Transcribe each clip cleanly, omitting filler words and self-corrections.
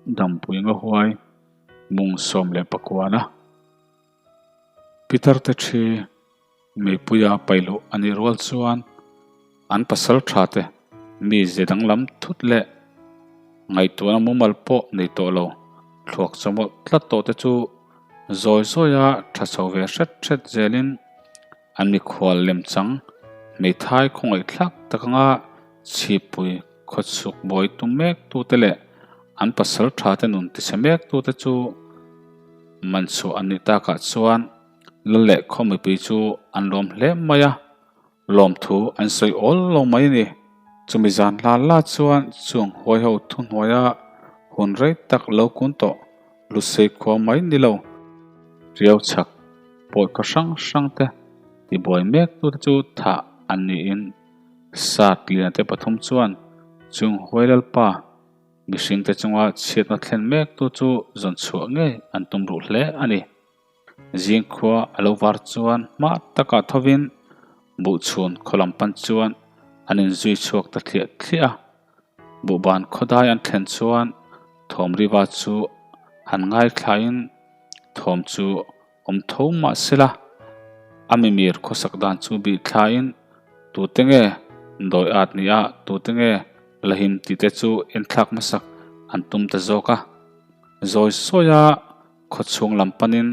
Dampui Ngahuai mung 19 a. Pitar te thi meipuia pailuh a nih rual chuan an pasal tha te mi ze danglam thut leh ngaihtuahna mumal pawh nei tawh lo thluak chawmawlh tlat tawh te chu zawi zawia tha chho ve hret hret zelin an mikhual lemchang hmeithai khawngaihthlak tak anga chhipui khawchhuk buai tum mek tute leh an pasal tha te nun tichhe mek tute chu man chhuah an nih takah chuan lal leh khaw mipui chu an lawm hle mai a, lawmthu an sawi awl lo mai a ni. Chumi zan hla la chuan chung huaiho thuhnuaia hun rei tak lo kun tawh Lusei khua mai ni lo, riau chhak pawi khaw hrang hrang te tibuai mek tute chu thah an niin Satliana te pathum chuan chung huai lalpa mihring te chunga chhiatna thlen mek tu chu zawn chhuah ngei an tum ruh hle a ni. Zing khua a lo var chuan hma takah thovin buhchhun khaw lam pan chuan an inzui chhuak ta thliah thliah a. Buhban khawdai an thlen chuan thawm riva chu han ngaithlain thawm chu awm tho mah sela, a mimir khawsak dan chu bih thlain tute nge dawi at ni a, tute nge lahim tih te chu enthlak hmasak an tum ta zawk a. Zawi sawia khawchhung lam panin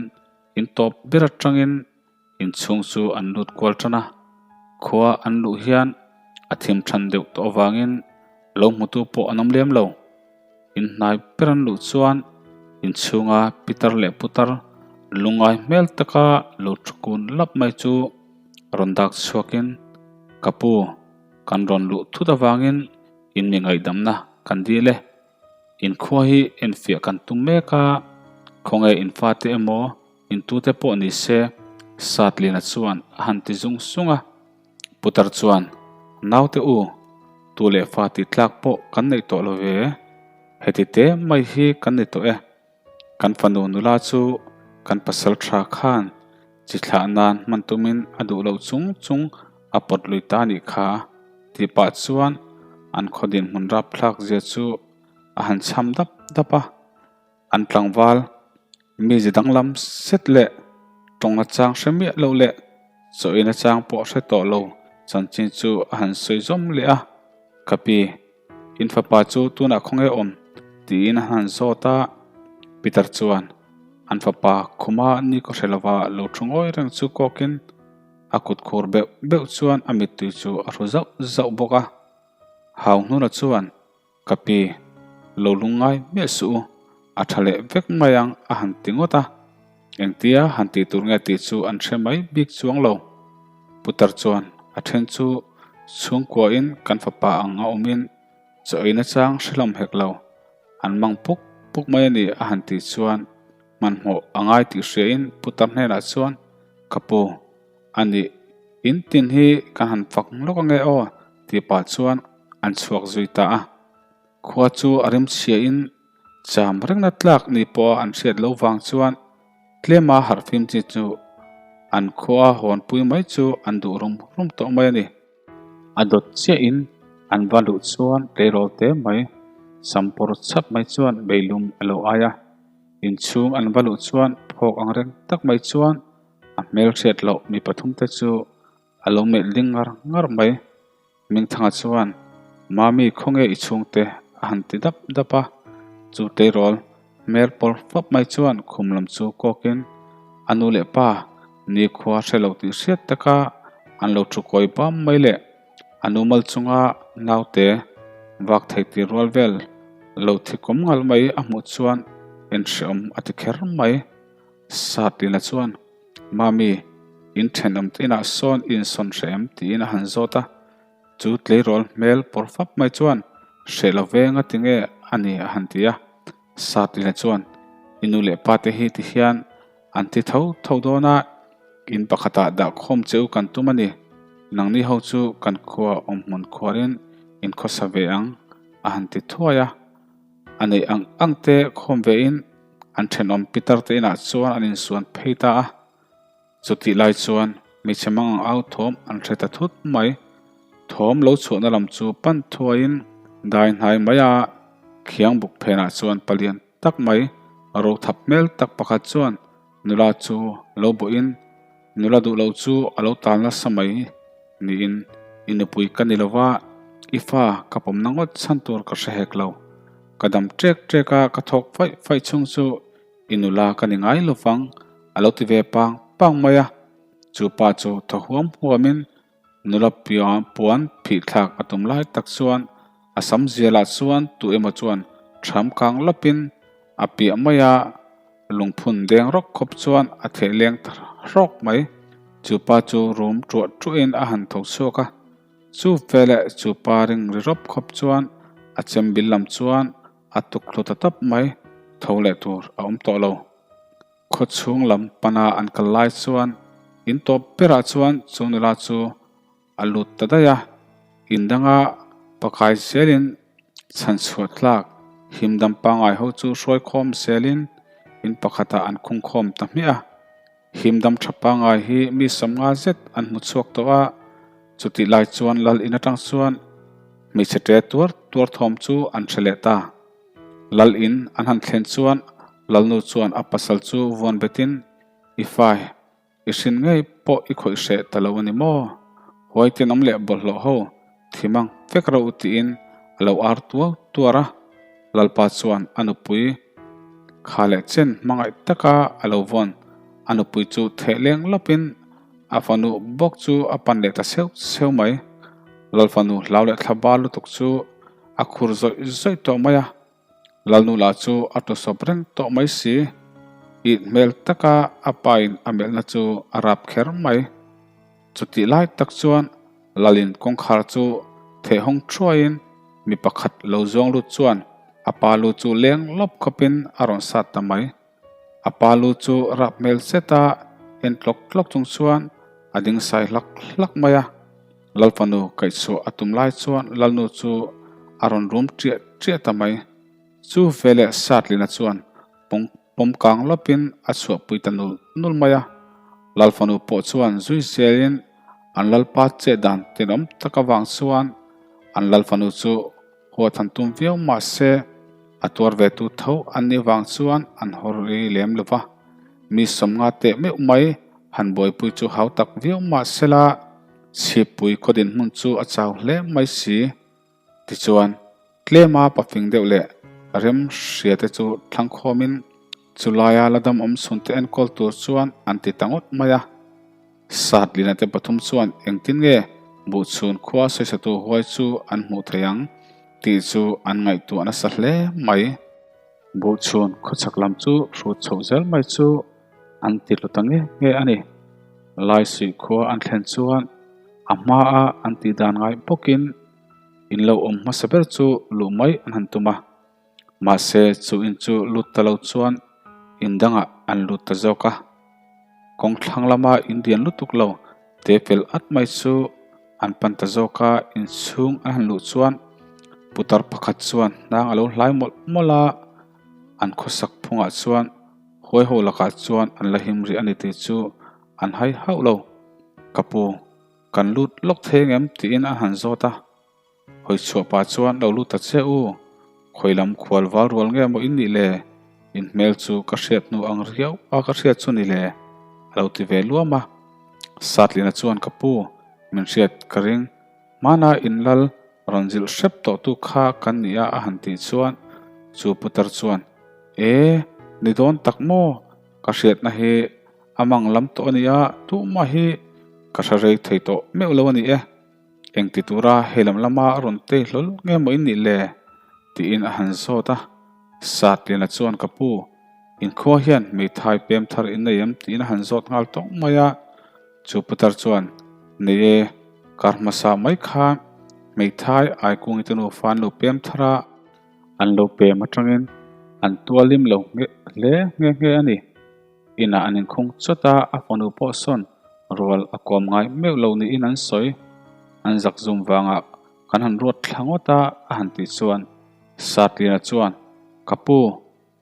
in tawp ber atangin inchhung chu an lut kual tan a, khua an luh hian a thim than deuh tawh avangin lo hmutu pawh an awm lem lo. Inhnai ber an luh chuan inchhunga pitar leh putar lungngai hmel taka lo thu kun lap mai chu rawn dak chhuakin, Ka pu, kan rawn luh thut avangin in mi ngaihdamna kan dil e. Inkhua hi enfiah kan tum mek a, khawnge infate emaw Intute pawh ni se, Satlina chuan a han ti zung sung a. Putar chuan, Naute u, tu leh fa tih tlak pawh kan neih tawh lo ve, heti te mai hi kan ni tawh e. Kan fanu nula chu kan pasal tha khan chi thlah nan hman tumin a duh loh chung chung a pawt lui ta nih kha, tih pah chuan an khaw dinhmun rapthlak zia chu a han chham dap dap a. An tlangval mize danglam set leh tawng a chang hre miah loh leh chaw in a chang pawh hre tawh lo chanchin chu a han sawi zawm leh a, Ka pi, in fapa chu tunah khawnge awm? tiin a han zawt a, Peter chuan an fapa khuma ni kaw hre lova lo thu ngawi reng chu kawkin a kut khur beuh beuh chuan a mittui chu a hru zauh zauh bawk a, Hau hnuna chuan Ka pi, lo lungngai miah suh u, a tha leh vek mai ang a han ti ngawt a. Engtia han tih tur nge tih chu an hre mai bik chuang lo. Putar chuan a then chu chhungkuain kan fapa ang a awmin chaw eina chang hre hlawm hek lo, an mang puk puk mai a ni a han tih chuan hmanhmawh a ngai tih hriain Putar hnenah chuan, Ka pu, a nih, in tin hi kan han fak lawk ange aw tih pah chuan an chhuak zui ta a. Khua chu a rimchhiain cham rengna tlak ni pawha an hriat loh vang chuan tlema harhfim chi chu an khua hawnpui mai chu an duh rum rum tawh mai a ni. A dawt chiahin an va luh chuan tleirawl te mai sampawr chhap mai chuan beilum a lo ai a. Inchhung an va luh chuan phawk ang reng tak mai chuan a hmelhriat loh mi pathumte chu A lo melh ding ngar ngar mai. Mingthanga chuan, Mami khawnge i chhungte? a han ti dap dap a. Chu tleirawl hmel pawr fap mai chuan khum lam chu kawkin a nu leh pa nikhua hre lo tih hriat taka an lo thu kawi bam mai leh a nu mal chunga naute vak thei tir rual vel lo thi kawm ngal mai a hmuh chuan enhreawm a ti kher mai. Satlina chuan. Mami, in thenawm te inah sawn i insawn hreh em? tiin a han zawt a. Chu tleirawl hmel pawr fap mai chuan, Hreh lo ve nga tinge a ni a han ti a. Satlina chuan, I nu leh pa te hi ti hian an ti tho tho dawn a, in pakhatah dah khawm che u kan tum a ni. Nangni ho chu kan khua awmhmun khuarin in khawsa ve ang a han ti thuai a. A neih ang ang te khawm vein an thenawm pitar te inah chuan an insuan phei ta a. Chutih lai chuan hmeichhe mang ang au thawm an hre ta thut mai. Thawm lo chhuahna lam chu pan thuaiin dai hnai mai a. Khiang buk phenah chuan palian tak mai rothap hmel tak pakhat chuan nula chu lo bawhin nula duh loh chu a lo tal nasa mai niin i nupui ka ni lova i fa ka pawmna ngawt chhan tur ka hre hek lo. Ka dam ṭek ṭek a ka thawk faih faih chhung chu i nula ka ni ngai lovang a lo ti ve pang pang mai a. Chu pa chu thaw huam huamin Nula puan phih thlak a tum lai tak chuan a sam zialah chuan tu emaw chuan ṭham kang lawpin a piah mai a, lungphun deng rawk khawp chuan a theh leng ta hrawk mai. Chu pa chu rum ṭuah ṭuahin a han tho chhuak a, chu veleh chu pa ring ri rawp khawp chuan a chem bil lam chuan a tuk thlu ta tawp mai, tho leh tur a awm tawh lo. Khaw chhung lam pana an kal lai chuan in tawp berah chuan chu nula chu a lut ta daih a, in danga pakai zelin chhan chhuah tlak himdam pangngai ho chu hruai khawm zelin in pakhatah an khung khawm ta hmiah a. Himdam tha pangngai hi mi sawmnga zet an hmu chhuak tawh a, chutih lai chuan lal in atang chuan hmeichhe ṭe tuar tuar thawm chu an hre leh ta. Lal in an han thlen chuan Lalnu chuan a pasal chu vuan betin, I fai, i hrin ngei pawh i khawih hreh ta lo a ni maw? Huai tenawm leh bawlhhlawh ho thim ang vek ro u tiin a lo ar tuau tuar a. Lalpa chuan a nupui kha leh chen hmangaih taka a lo vawn a nupui chu theh leng lawpin a fanu bawk chu a pan leh ta seuh seuh mai. Lalfanu hlau leh thla bar lutuk chu a khur zawih zawih tawh mai a, Lalnu lah chu a tusawp reng tawh mai si. It hmel taka a pain a melhna chu a rap kher mai. Chutih lai tak chuan Lalin kawngkhar chu thehhawng thuaiin mi pakhat lo zuang lut chuan a pa lu chu leng lawp khawpin a rawn sat ta mai. A pa lu chu rap hmel zeta en tlawk tlawk chung chuan a ding sai hlak hlak mai a. Lalfanu kaihchhuah a tum lai chuan Lalnu chu a rawn rum ṭiah ṭiah ta mai. Chu veleh Satlina chuan pawm kang lawpin a chhuahpui ta nul nul mai a. Lalfanu pawh chuan zui zelin an Lalpa chet dan tenawm tak avang chuan an Lalfanu chu Huat han tum viau mah se, a tuar ve tu tho an nih vang chuan an haw rei lem lo va. Mi sawmnga teh meuh mai han buaipui chu hau tak viau mah se la, chhippui khaw dinhmun chu a chau hle mai si. Tichuan, tlema pafing deuh leh rem hria te chu thlangkhawmin chulaia la dam awm chhun te enkawl tur chuan an ti ta ngawt mai a. Satlina te pathum chuan engtin nge Buhchhun khua sawisatu huai chu an hmuh thei ang tih chu an ngaihtuah nasa hle mai. Buhchhun khawchhak lam chu hrut chhoh zel mai chu an ti hlu ta nge nge a ni. Laisuih khua an thlen chuan a hmaa an tih dan ngai bawkin in lo awm hmasa ber chu luh mai an han tum a. Mahse, chu in chu lut ta lo chuan in dangah an lut ta zawk a. Kawng thlang lama in lian lutuk lo te fel at mai chu an pan ta zawk a, inchhung an han luh chuan putar pakhat chuan hnang a lo hlai mawlh mawlh a, an khawsak phungah chuan huai ho lakah chuan an la him rih a ni tih chu an hai hauh lo. Ka pu, kan lut lawk thei ang em? tiin an han zawt a. Hawi chhuah pah chuan lo lut ta che u, khawi lam khual val rual nge maw in nih le? In hmel chu ka hriat hnu ang riau a ka hriat chu ni le? A lo ti ve luam a. Satlina chuan ka pu, min hriat ka ring, hmana in lal rawn zilh hrep tawh tu kha kan ni a a han tih chuan chu putar chuan, E, ni dawn tak maw? Ka hriatna hi a mang lam tawh a nia, tumah hi ka hre rei thei tawh meuh lo a ni e. Engti tura hei lam lama a rawn tei hlawl nge maw in nih le? tiin a han zawt a. Satliana chuan ka pu, inkhua hian hmeithai pem thar in nei em? tiin a han zawt nghal tawng mai a. Chu putar chuan, Nei e, kar hmasa mai khan hmeithai Aikungi te nufa an lo pem thar a, an lo pem atangin an tualim lo hle nghe nghe a ni. Inah an inkhung chawt a, a fanu pawh sawn rual a kawm ngai meuh lo niin an sawi. An zak zum vangah kan han ruat thla ngawt a, a han tih chuan Satliana chuan, Ka pu,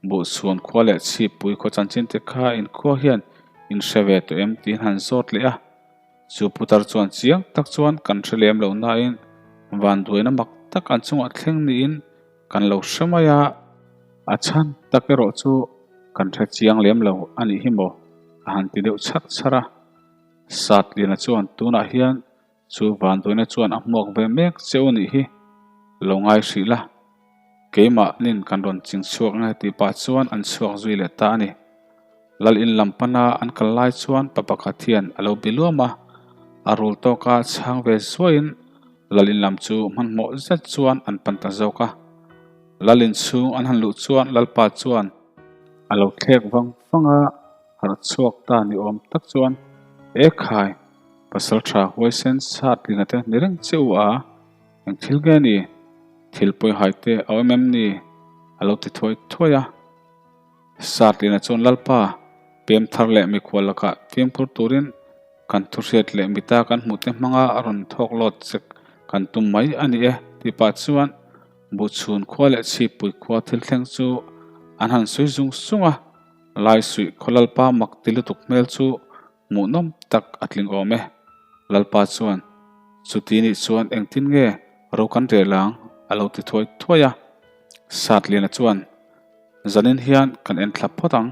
Buhchhuan khua leh Chhippui khaw chanchin te kha inkhua hian in hre ve tawh em? tiin han zawt leh a. Chu putar chuan chiang tak chuan kan hre lem lo nain vanduaina mak tak an chungah thleng niin. kan lo hre mai a, a chhan tak erawh chu kan hre chiang lem lo a nih hi maw? a han ti deuh chhar chhar a. Satliana chuan tunah hian chu vanduaina chuan a hmuak ve mek che u nih hi lo ngai hrih la, keimahnin kan rawn ching chhuak nge tih pah chuan an chhuak zui leh ta a ni. Lal in lam pana an kal lai chuan pa pakhat hian a lo bi luam a, a rul tawka chhang ve zuaiin Lal in lam chu hmanhmawh zet chuan an pan ta zawk a. Lal in chhung an han luh chuan Lalpa chuan a lo thlek vang vang a, harh chhuak ta ni awm tak chuan, E khai, pasal tha huaisen sat lina te ni reng che u a, eng thil nge ni? Thil pawihai te a awm em ni? a lo ti thuai thuai a. Satlina chuan Lalpa, pem thar leh mikhual lakah fimkhur turin kan thuhriat leh mita kan hmuhte hmanga a rawn thawk lawt chek kan tum mai a ni e tih pah chuan Buchhun khua leh Chhippui khua thil thleng chu an han sawi zung zung a, Laisuih khaw Lalpa mak ti lutuk hmel chu hmuhnawm tak a tling awm e. Lalpa chuan, Chuti nih chuan engtin nge ro kan rel ang? a lo ti thuai thuai a. Satlina chuan, Zanin hian kan en thla phawt ang,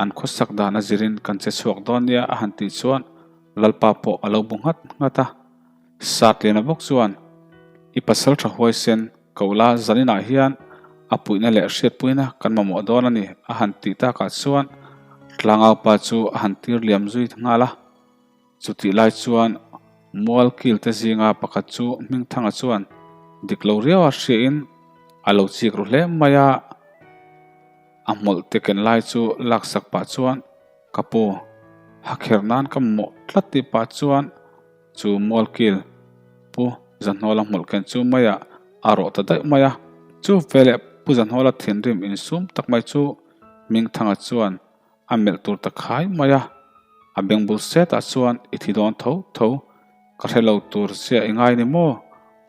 an khawsak dan a zirin kan che chhuak dawn nia a han tih chuan Lalpa pawh a lo bu nghat nghat a. Satliana bawk chuan, I pasal tha huaisen, Kohla zaninah hian a puihna leh hriatpuina kan mamawh dawn a ni a han tih takah chuan Tlangaupa chu a han tir liam zui nghal a. Chutih lai chuan mual kil te zinga pakhat chu Hmingthanga chuan dik lo riau a hriain a lo chik ru hle mai a, a hmawlh te ken lai chu laksak pah chuan ka pu ha kher nan ka mamawh tlat tih pah chuan chu mual kil Pu Zahnawla hmawlh ken chu maiah a rawh ta daih mai a. Chu veleh Pu Zahnawla thinrim insum tak mai chu Hmingthanga chuan A melh tur ta khai mai a, a beng bul setah chuan i thi dawn tho tho, ka hre lo tur chiah i ngai ni maw?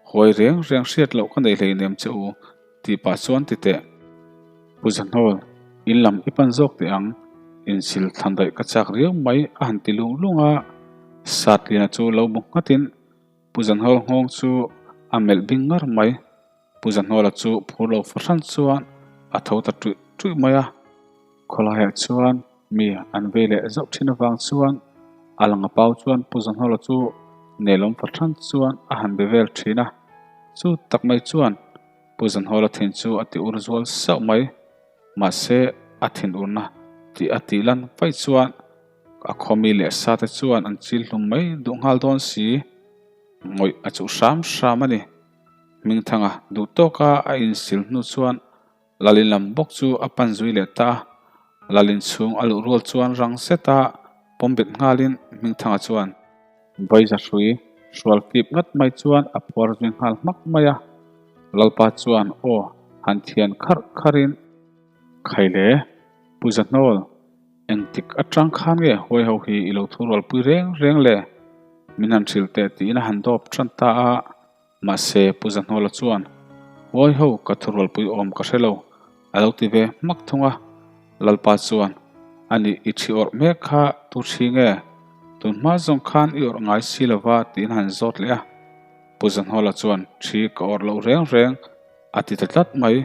Huai reng reng hriat loh ka nei hleinem che u tih pah chuan ti teh. Pu Zahnawl, in lam i pan zawk teh ang, insil thlan daih ka chak riau mai a han ti lung lung a, Satliana chu lo bu nghatin Pu Zahnawl nghawng chu a melh bing ngar mai. Pu Zahnawla chu phur lo fahran chuan a tho ta ṭuih ṭuih mai a. Khawlaiah chuan mi an vei leh zauh ṭhin avang chuan a lang a pau chuan Pu Zahnawla chu nelawm fahran chuan a han be vel ṭhin a. Chu tak mai chuan Pu Zahnawla thin chu a ti ur zual sauh mai. Mahse a thin urna tih a tih lan vaih chuan a khawmi leh sate chuan an chil hlum mai duh nghal dawn si. Ngawih a chuh hram hram a ni. Hmingthanga duh tawka a insil hnu chuan Lalin lam bawk chu a pan zui leh ta a, Lalin chhung a luh rual chuan rang zeta pawm bet nghalin Hmingthanga chuan Vaiza hrui hrual fip ngat mai chuan a phuar zui nghal hmak mai a, Lalpa chuan aw han thian kharh kharhin Khaile, Pu Zahnawl, engtik atang khan nge huai ho hi i lo thurualpui reng reng le? Min han hrilh teh tiin a han dawp tan ta a. Mahse, Pu Zahnawla chuan, Huai ho, ka thurualpui awm ka hre lo, a lo ti ve hmak thung a. Lalpa chuan, A nih, i thi awrh mek kha tu thi nge? Tun hma zawng khan i awrh ngai si lo va, tiin han zawt leh a. Pu Zahnawla chuan, Thi ka awrh loh reng reng, a ti ta tlat mai.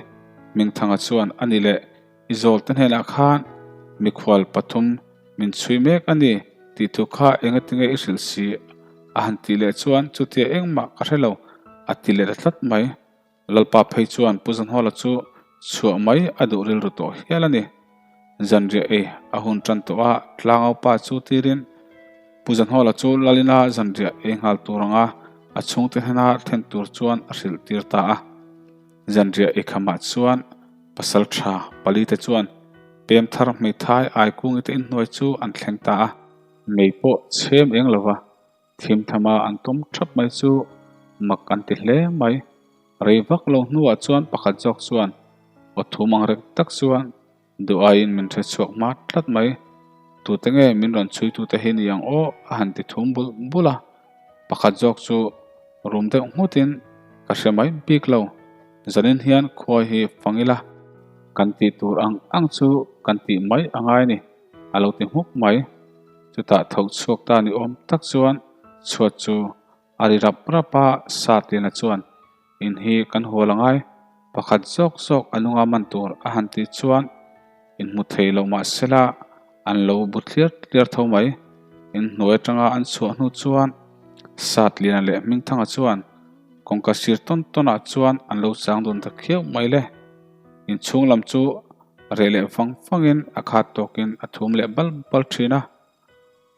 Hmingthanga chuan, A ni leh, I zawlte hnenah khan mikhual pathum min chhui mek a ni tih thu kha engatinge i hrilh si? A han tih leh chuan chutia engmah ka hre lo a ti leh ta tlat mai. Lalpa phei chuan Pu Zanhawla chu chhuah mai a duh rilru tawh hial a ni. Zanriah ei a hun tan tawh a, tlangaupa chu tirin Pu Zanhawla chu Lalina zanriah ei nghal tur anga a chhungte hnena thlen tur chuan a hrilh tir ta a. Zanriah ei khamah chuan pasal tha pali te chuan pem thar hmeithai Aikungi te inhnuai chu an thleng ta a. Mei pawh chhem eng lova thim thama an tum thap mai chu mak an ti hle mai. Rei vak lo hnuah chuan pakhat zawk chuan aw thum ang reng tak chuan Duh aiin min hre chhuak hma tlat mai. Tute nge min rawn chhuitute hi ni ang aw a han ti thum bul bul a. Pakhat zawk chu rum deuh nghutin ka hre mai bik lo. Zanin hian khuai hi fang ila kan tih tur ang ang chu kan tih mai a ngai ni a lo ti hmuk mai. Chutah tho chhuak ta ni awm tak chuan chhuat chu a ri rap rap a, Satliana chuan in hi kan hual a ngai. Pakhat zawk zawk a nunga man tur a han tih chuan inhmu thei lo mah sela an lo bu tliar tliar tho mai. Inhnuai atanga an chhuah hnu chuan Satliana leh Hmingthanga chuan kawngka sir tawn tawnah chuan an lo chang dun ta khiau mai le. Inchhung lam chu reh leh vang vangin a khat tawkin a thum leh bal bal thin a.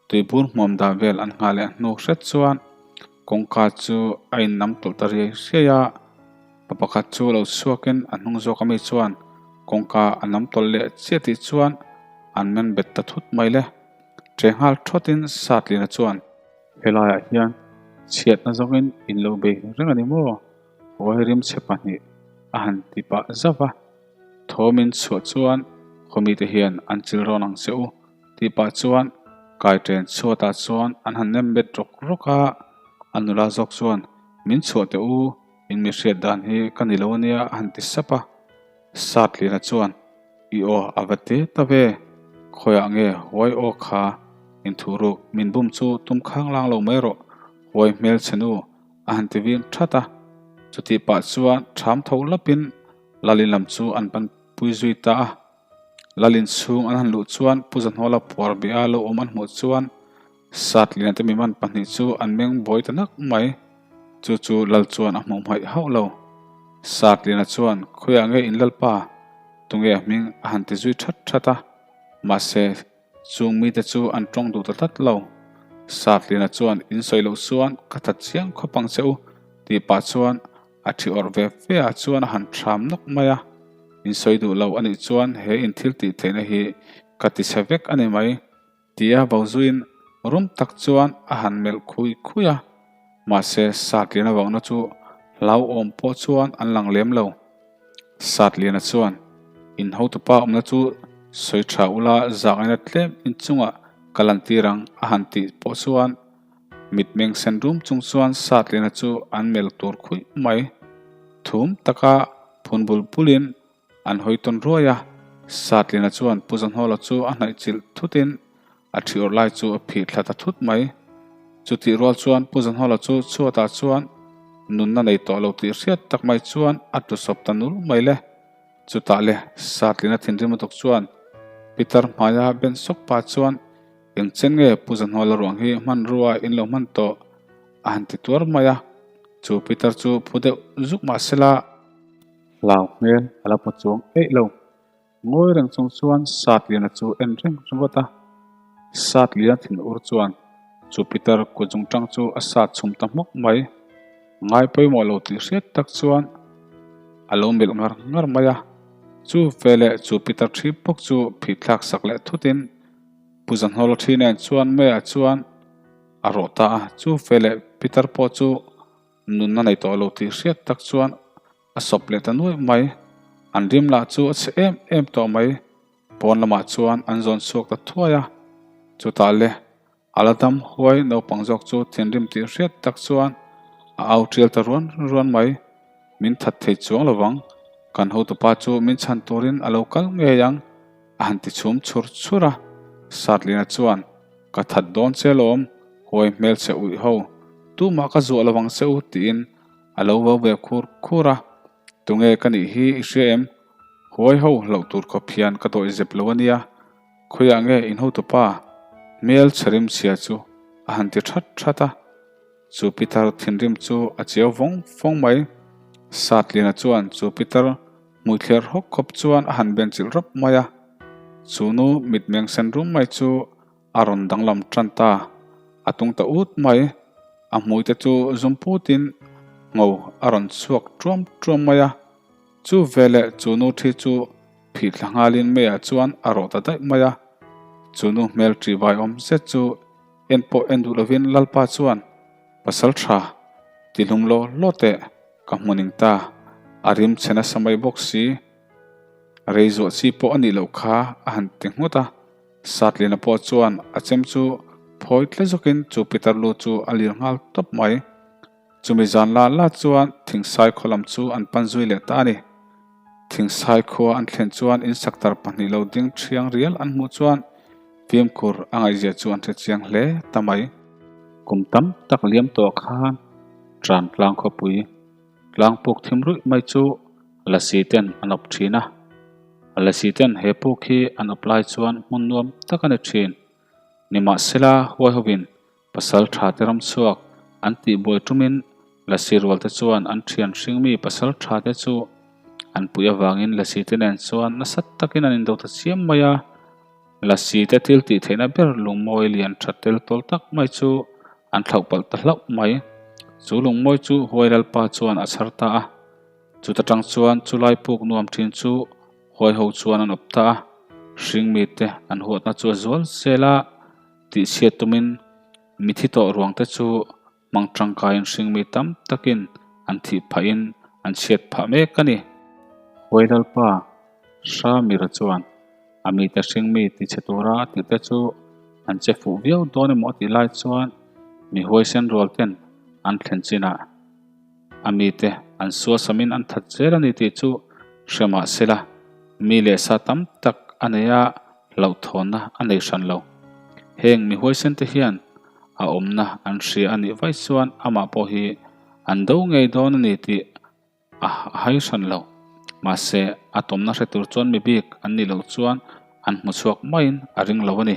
Tuibur hmuam dah vel an nghah leh hnu hret chuan kawngka chu a innam tawlh ta riai riai a, pa pakhat chu lo chhuakin a hnung zawk ami chuan kawngka a nam tawlh leh chiah tih chuan an men bet ta thut mai le. Ṭe nghal ṭhawtin Satlina chuan, Helaiah hian chhiatna zawngin in lo bei reng a ni maw? Huai rimchhe pahnih a han ti pah zauh a, thawmin chhuah chuan khawmite hian an chil rawn ang che u. Tih pah chuan kaiṭen chhuatah chuan an han nem bet rawk rawk a, a nula zawk chuan min chhuah teh u, in mi hriat dan hi ka ni lo ania a han ti sap a. Satliana chuan i aw a va te ta ve, khawiah nge huai aw kha inthuhruk min bum chu tum khang lang lo mai rawh, huai hmelchhe nu a han ti vin that a. Chutih pah chuan ṭham tho lapin Lalin lam chu an pan pui zui ta a. Lalin chhung an han luh chuan Pu Zahnawla puar bia lo awm an hmuh chuan Satliana te miman pahnih chu an meng buai ta nak mai. Chu chu Lal chuan a hmuh hmaih hauh lo. Satliana chuan khawiah nge in Lalpa? Tunge a hming a han ti zui that that a. Mahse, chung mite chu an tawng duh ta tlat lo. Satliana chuan in sawi loh chuan ka that chiang khawp ang che u tih pah chuan A thi awrh ve ve ah chuan a han thram nawk mai a, in sawi duh lo a nih chuan he in thil tih theihna hi ka ti chhe vek a ni mai, tia vo zuiin rum tak chuan a han melh khui khui a, mahse Satliana vauhna chu hlauhawm pawh chuan an lang lem lo. Satliana chuan in hotupa awmna chu sawi tha ula zak aina tlem inchungah ka lantir ang a han tih pawh chuan Mitmeng sen rum chung chuan Satlina chu an mel tur khuih mai. Thum taka phun bul bulin an hawi tawn ruai a, Satlina chuan Pu Zahnawla chu a hnaih chilh thutin a thi awrh lai chu a phih thla ta thut mai. Chutih rual chuan Pu Zahnawla chu chhuatah chuan nunna nei tawh lo tih hriat tak mai chuan a tlu sawp ta nul mai le. Chutah le Satlina thinrim lutuk chuan Pitar hmaia ben sawk pah chuan Eng chen nge Pu Zahnuala ruang hi hmanrua in lo hman tawh? a han ti tuar mai a, chu Peter chu phu deuh zuk mah sela hlau hmel a la hmu chuang eih lo. Ngawi reng chung chuan Satliana chu en reng ringawt a, Satliana thin ur chuan chu Peter kut zungtang chu a sat chhum ta hmawk mai. Ngai pawimawh lo tih hriat tak chuan a lo melh ngar ngar mai a, chu veleh chu Peter thi bawk chu phih thlak sak leh thutin Pu Zahnawla thi nen chuan maiah chuan a rawh ta a, chu fe leh Peter pawh chu nunna nei tawh lo tih hriat tak chuan a sawp leh ta nuaih mai. An rim lah chu a chhe em em tawh mai. Pawn lamah chuan an zawn chhuak ta thuai a, chutah le a la dam huai naupang zawk chu thinrim tih hriat tak chuan a au tial ta ruan ruan mai. Min that thei chuang lovang, kan hotupa chu min chhan turin a lo kal ngei ang. A han ti chhum chhur chhur a, Satlina chuan, Ka that dawn che lawm, huai hmelchhe uih ho, tumah ka zuah lo ang che u tiin a lo vo ve khur khur a, Tunge ka nih hi i hria em? Huai ho hlauh tur khawp hian ka dawih zep lo a nia, khawiah nge in hotupa hmelchhe rimchhia chu a han ti that that a. Chu Pitar thinrim chu a chiau vawng vawng mai. Satlina chuan chu Pitar hmuithler hawk khawp chuan a han ben chilh rawp mai a. Chu nu mitmeng sen rum mai chu a rawn danglam tan ta. A tung ta ut mai. A hmuite chu zum putin ngho a rawn chhuak tuam tuam mai a. Chu veleh chu nu thi chu phih thla nghalin meiah chuan a rawh ta daih mai a. Chu nu hmel ṭihvai awm zet chu En pawh en duh lovin Lalpa chuan, Pasal tha, ti hlum law law teh, ka hmu ning ta, a rim chhe nasa mai bawk si. Rei zuah chi pawh a nih loh kha a han ti nghut a. Satlina pawh chuan a chem chu phawi tle zawkin chu pitar lu chu a lir nghal tawp mai. Chumi zan la la chuan Thingsai khaw lam chu an pan zui leh ta a ni. Thingsai khua an thlen chuan in saktar pahnih lo ding thiang rial an hmuh chuan fimkhur a ngaihzia chu an hre chiang hle ta mai. Kum tam tak liam tawh khan Tran tlang khawpui tlang puk thim ruih mai chu. Lasi ten an awp thin a. Lasi ten he puk hi an awp lai chuan hmun nuam tak a ni thin. Nimahsela huai hovin pasal tha te ram chhuak an tih buai tumin Lasi rual te chuan an thian hringmi pasal tha te chu an puih avangin Lasi te nen chuan nasa takin an indo ta chiam mai a. Lasi te thil tih theihna ber lungmawi lian tha tel tawl tak mai chu an thlauh palh ta hlauh mai. Chu lungmawi chu Huai Lalpa chuan a chhar ta a. Chuta tang chuan chulai puk nuam thin chu Huai ho chuan an awp ta a. Hringmi te an huatna chu a zual zel a, tihchhiat tumin mithi tawh ruang te chu hmang tangkaiin hringmi tam takin an thih phahin an chhiat phah mek a ni. Huai Lalpa Hramira chuan a mite hringmi tichhe tura a tihte chu an che fuh viau dawn emaw a tih lai chuan mi huaisen rual ten an thlen chinah a mite an suasamin an that zel a ni tih chu hre mah sela mi leh sa tam tak a nei a hlauhthawnna a nei hran lo. Heng mi huaisen te hian a awmna an hria a nih vaih chuan amah pawh hi an do ngei dawn a ni tih a hai hran lo. Mahse, a tawmna hre tur chuan mi bik an nih loh chuan an hmu chhuak maiin a ring lo a ni.